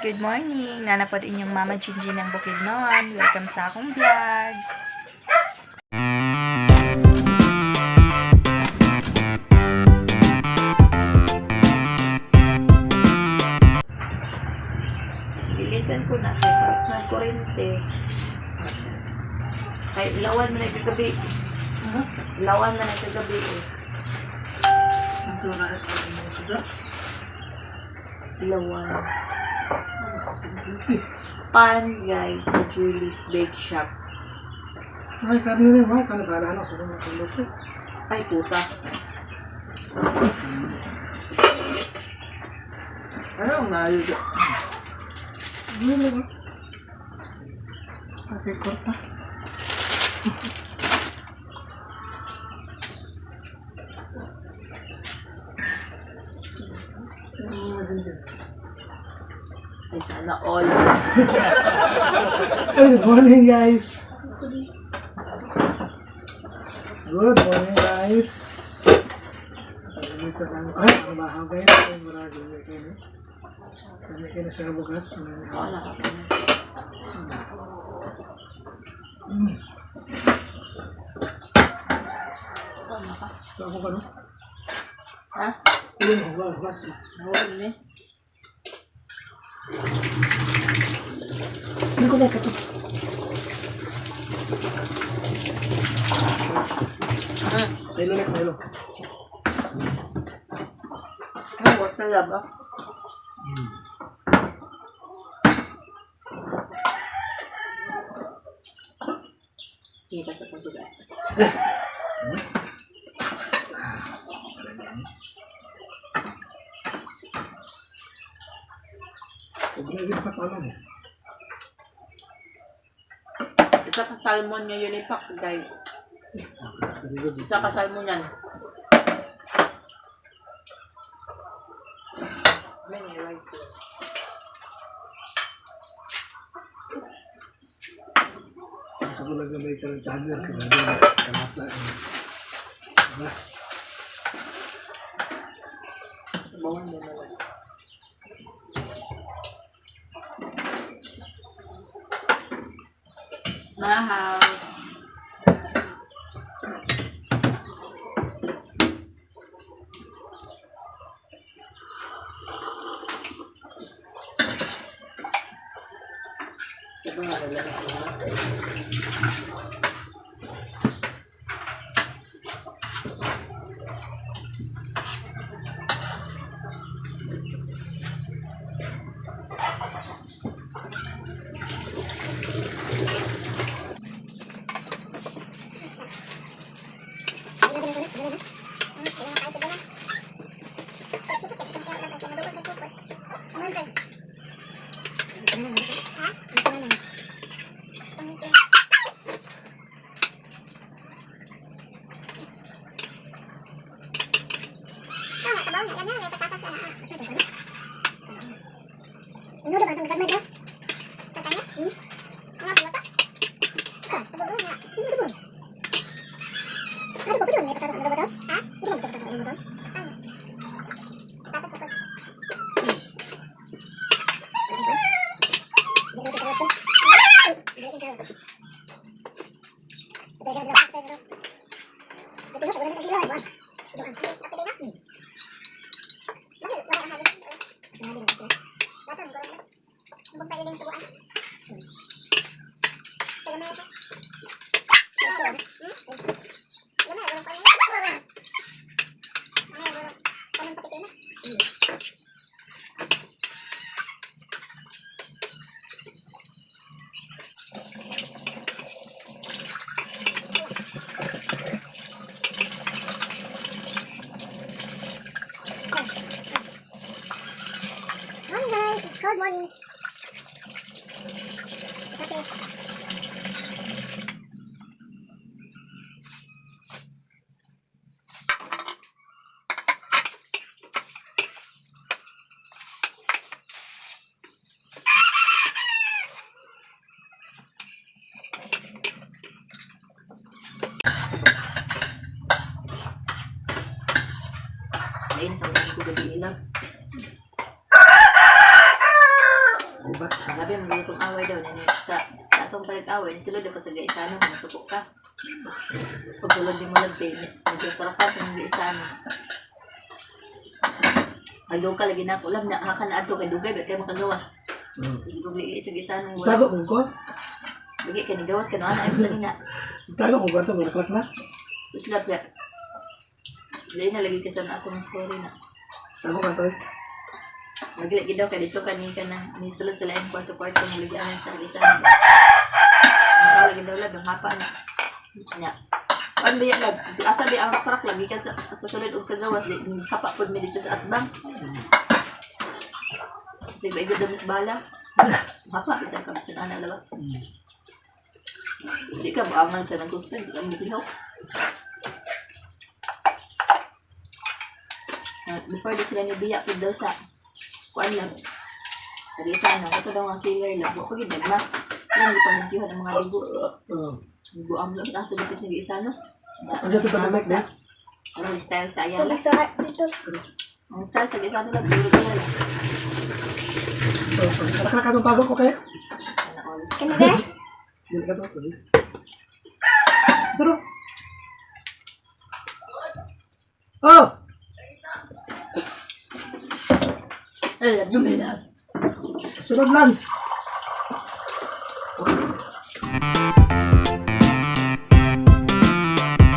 Good morning! Naa na pod inyong Mama Jinjin ng Bukidnon. Welcome sa akong vlog! Lilisan ko na kay para sa kurente. Kay ilawan man ay kagabi. Ilawan man ay kagabi eh. Ilawan. Pan guys sa Julie's Bake Shop. Ay, karne na yun. Kano ba ano? Sa mga kaluto. Ay puta. Ano ang naayo? Ano na ba? Okay, korta. Ano mo din dyan? Ay sana all. Hey, good morning, guys! Good morning, guys! Dito lang. Ay, ang bahaw, guys. Ay, marami na kayo. Kami kayo sa bukas. Wala ka pa na. Wala ka. Ako ka, no? Ha? Ilan ko ba? Bukas. Nawala ni. Hindi ko na ito. Milo na, Milo. Ay, water na ba? Kita sa puso. Huwag na pa taman eh. Isa ka salmon ngayon ipak, guys. Very good. Isa ka salmon yan. Many rice. Eh. Sa ko lang na may karang tanner, kanada, kanata, eh. Bas. Sabawan mo na lang. Mahal. Sabawan na lang. Morning guys, it's cold morning. Okay. Ayun, sa ko gabi lang. Sabi mo itong away daw nani sa atong palig-away ni sulod pa sa gaisano kung masuko ka. Tapos pagsulod ni mo lang kay medyo tarakan sa mga gaisano. Ayaw ka lagi na ako alam na haka na adto kay dugay ba kay makagawa. Sige ko bili sa gaisano wala. Tago ko ko. Bigi kay ni gawas kanu ana ay sa nina. Tago ko ko ito. Maraklak na. Uslap ya. Dili na lagi ka sa na atong story na. Tago ka ito eh. Magli gid daw kay dito kani ka na ni sulod sa lain kwarto kwarto mo lagi anan sa gaisano. Ang sawa lagi daw lab ang hapa na. Nya. Kuan ba yan lab? Asa ba ang rakrak lagi kan sa sulod og sa gawas di hapa pud mi dito sa atbang. Sige ba igod mas bala? Hapa bitaw ka bisan ana laba. Di ka maangal sa nang suspense ang butihaw. Before di sila ni biya pud daw sa kuan lang. Sa isa na kato daw ang killer lang. Wa ko gid nagma. Yan di pamintihon ang mga dugo. Oh. Dugo ang lamit ato dapit ni isa no. Ang dito tayo next eh. Ang style sa Ayala. Tubig sa dito. Ang style sa isa nila dugo nila. So, maraklak ka itong tago ko kaya. Ano all. Kani ba? Dili ka ito. Turo. Oh! Ay, love you, my love. Sunod lang.